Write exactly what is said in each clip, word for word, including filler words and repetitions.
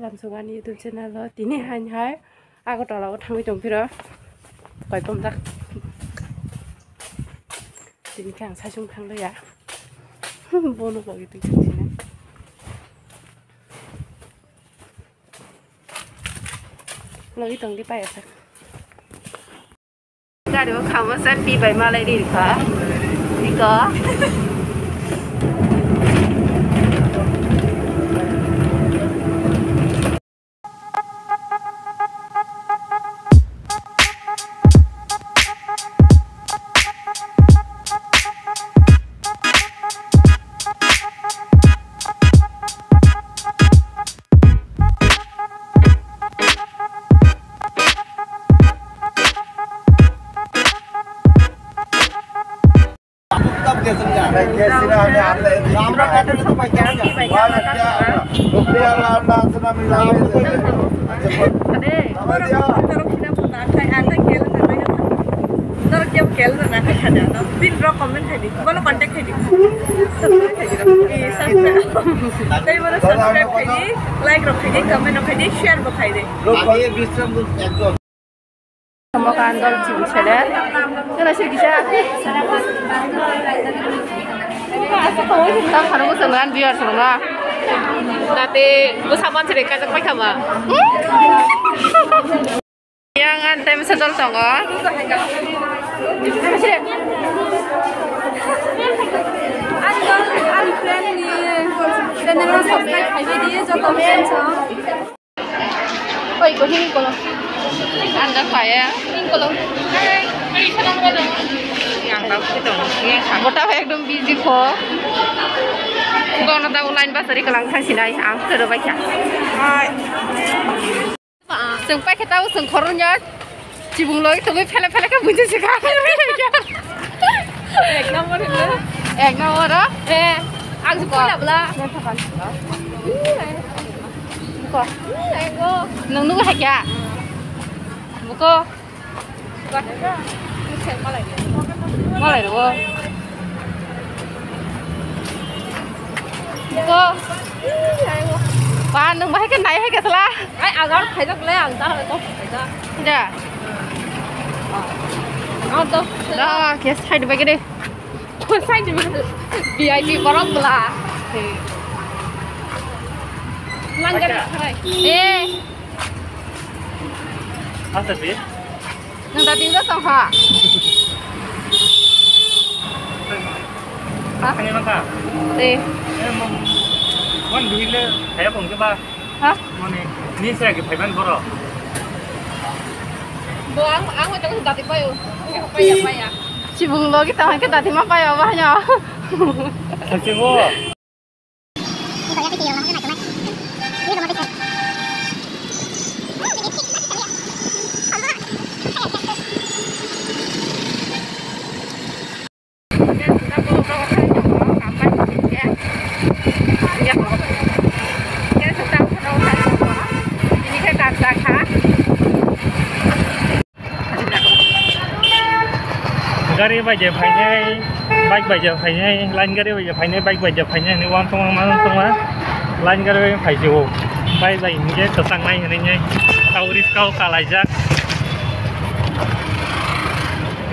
Tamsugani YouTube channel o tini hain hai Agartala o thangwi tongphiro. Koikomjak. Tini khe ang saichung thangliya. Bono logi twi thangsina. Logi tongdi payasa. Gari o khamo sa pi bai malai ri kha. Iko. Norok kebo kel rwna khe kha da, no? Bini rok comment khai di. Bono contact khai di. Subscribe khai di. Ee, subscribe. Tei bono subscribe khai di, like rok khai di, comment rok khai di, share bo khai di. Tamo kan dol chim chele. Kena se kisa. Tam kharo ko sangan biar sanga. Nate ko saban sere kajak pai khama. Yang an time sa dol tongo. Ani dol, ani friend ni channel no subscribe khai di, joto friend song. Oi, ko hini kolo. Anda kaya, hini kolo. Yang tak betul. Yang tak. Bota ekdom busy ko. Kono ta online basari kalang thang sinai, ang kero baikha. Hai. Chwng paikhe tabuk chwng khoroknwi chibung logwi tongwi phele phele khe buji se kha. Ek number hwnle. Ek number o? Eh, ang se khula bwla. Ko. Nwng nugwi hai kha? Buko. Malai rwo. Ko. Ba, nwng bahai khe nai hai khe sala. Ai, agar khaijak le, ang ta kok khaijak. Ja. Ang to. Da, ke side bai gede. Ko side bai. V I P borok bla. Langgar khai. Eh. Asa sih. Nwng dating do tong ha? Ha? Ani maka? Te. Eh, mon, mon duile, kaya pong ke ba? Ha? Moni, ni saya ke paiban boro. Bo ang, ang hoy tong dating payo. Paya, paya. Chibung logi tong ke dating ma payo ba nya. Kasi mo. Gari bai je phainai, bike bai je phainai, line gari bai je phainai, bike bai je phainai hinwi uansukma ma uansukma line gari bai phai se o. Bike bai hinkhe kwchang nai hinwi nai tao risk o kalaijak.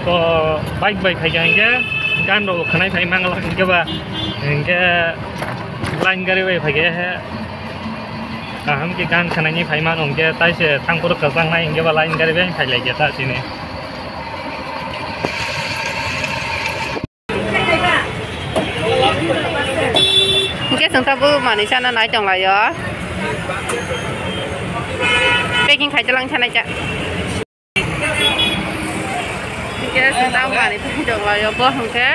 To bike bai phaikha hinkhe gan rok khwnai phai mangla hinkhe ba hinkhe line gari bai phaikhe he. Kaham khe gan khwnaini phai mano hwnkhe, tai se thang phuru kwchang nai hwnkhe ba line gari bai phai lai khe ta chini. Hwnkhe chwng tabuk manwi chana nai tong lai o. Packing khai chwlang sanai cha. Hwnkhe chwng tamo manwi tongwi tonglai o, bo hwnkhe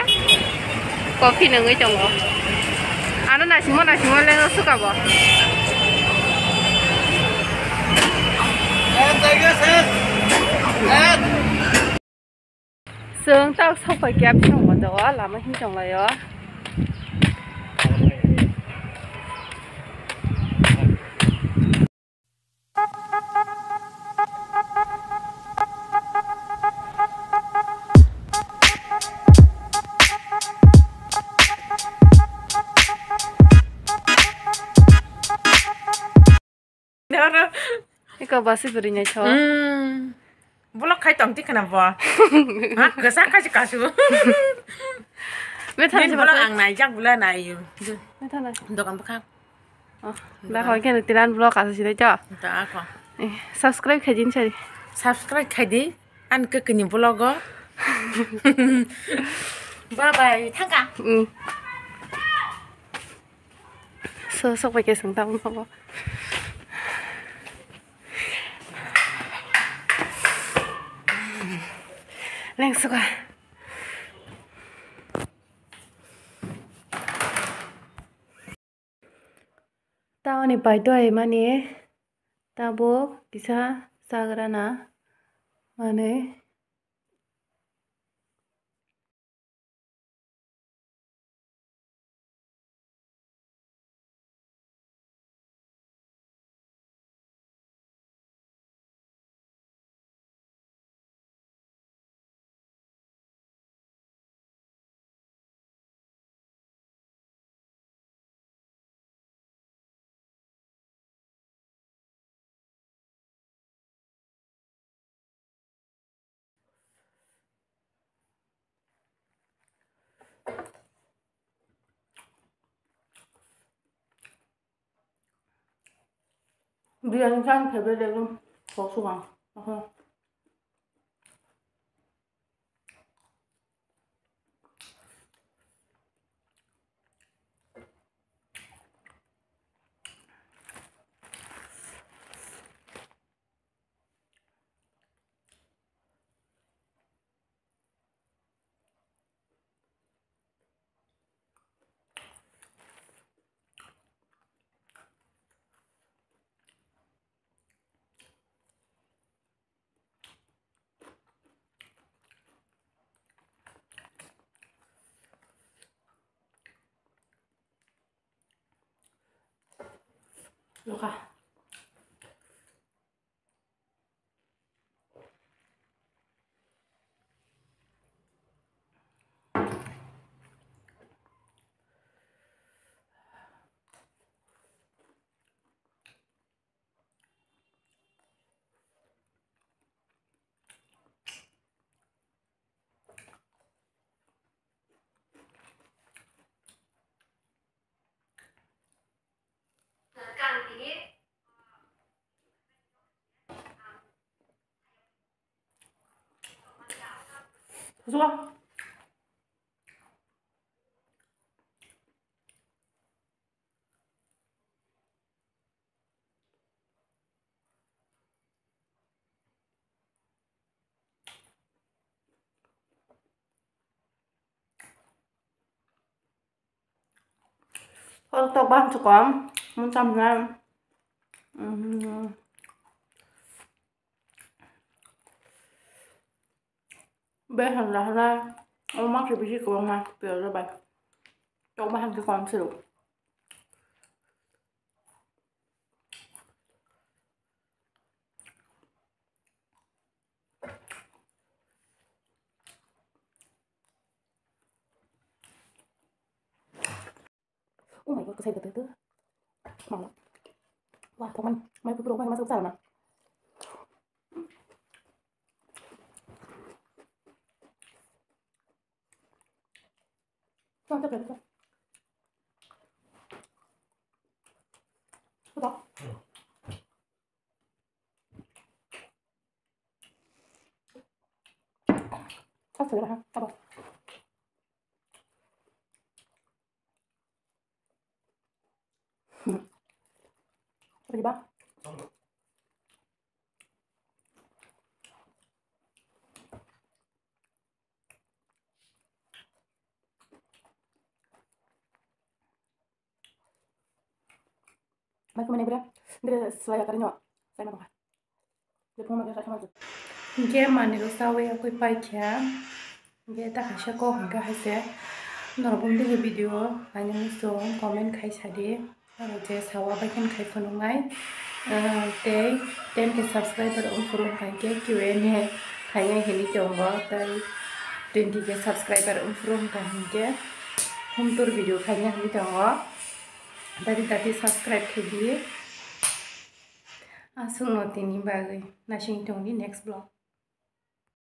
coffee nungwi tongo. Ano naisingmo naisingmo lengno swkabo. Chwng tak sokphai khe abising moto o lama him tonglaio. To basi bwrwi naithok. Hmm. Vlog khai tong tikha na bo. Ha, kwsa khai se kasu. Methana Min se vlog bwsai. Ang naijak bwla naiyo. Methana. Dokan bwkhak. Oh, da hoi khe tiran vlog kasu sinai to. Da ako. Eh, subscribe khai din sari. Subscribe khai di. An ke kini vlog o. Bye bye. Thangka. Mm. So, sok pai khe sung tabung tabung. Leng suka. Taoni paito ai mani tabuk kisa chagrana manwi. Biryani khe ani favorite ekdom kok sukang. Loka. Zuwa. Hor tok bang chukom, mun tam na. Mhm. Behal lahla, o ma khe bisi kwbangma piyaj rok bai. Tok bahan khe kom se rw. Oh my God, kwsai bwtwi tu. Mama. Wah, thokmani. Mai kupro, mai masa uksa na. Tuh, tuh, tuh, tuh. Tuh. Apa? Apa, Bang? Mai kumane bra, dire swaya kare nyo, sai ma tongkha. Hinkhe manwirok chawi yakwi paikha. Hinkhe ta kaisa kok hinkhe haise norok bumdi khe video nainani chwng comment khai sadi. Aro je sawa bai khe khai phunuknai. Ah, tei ten K subscriber wngphuru wngkha hinkhe Q and A khainai hinwi tongo. Tei twenty K subscriber wngphuru wngkha hinkhe hum tour video khainai hinwi tongo. Dati dati subscribe khaidi. Aswkno tini bagwi, naising tongdi next vlog.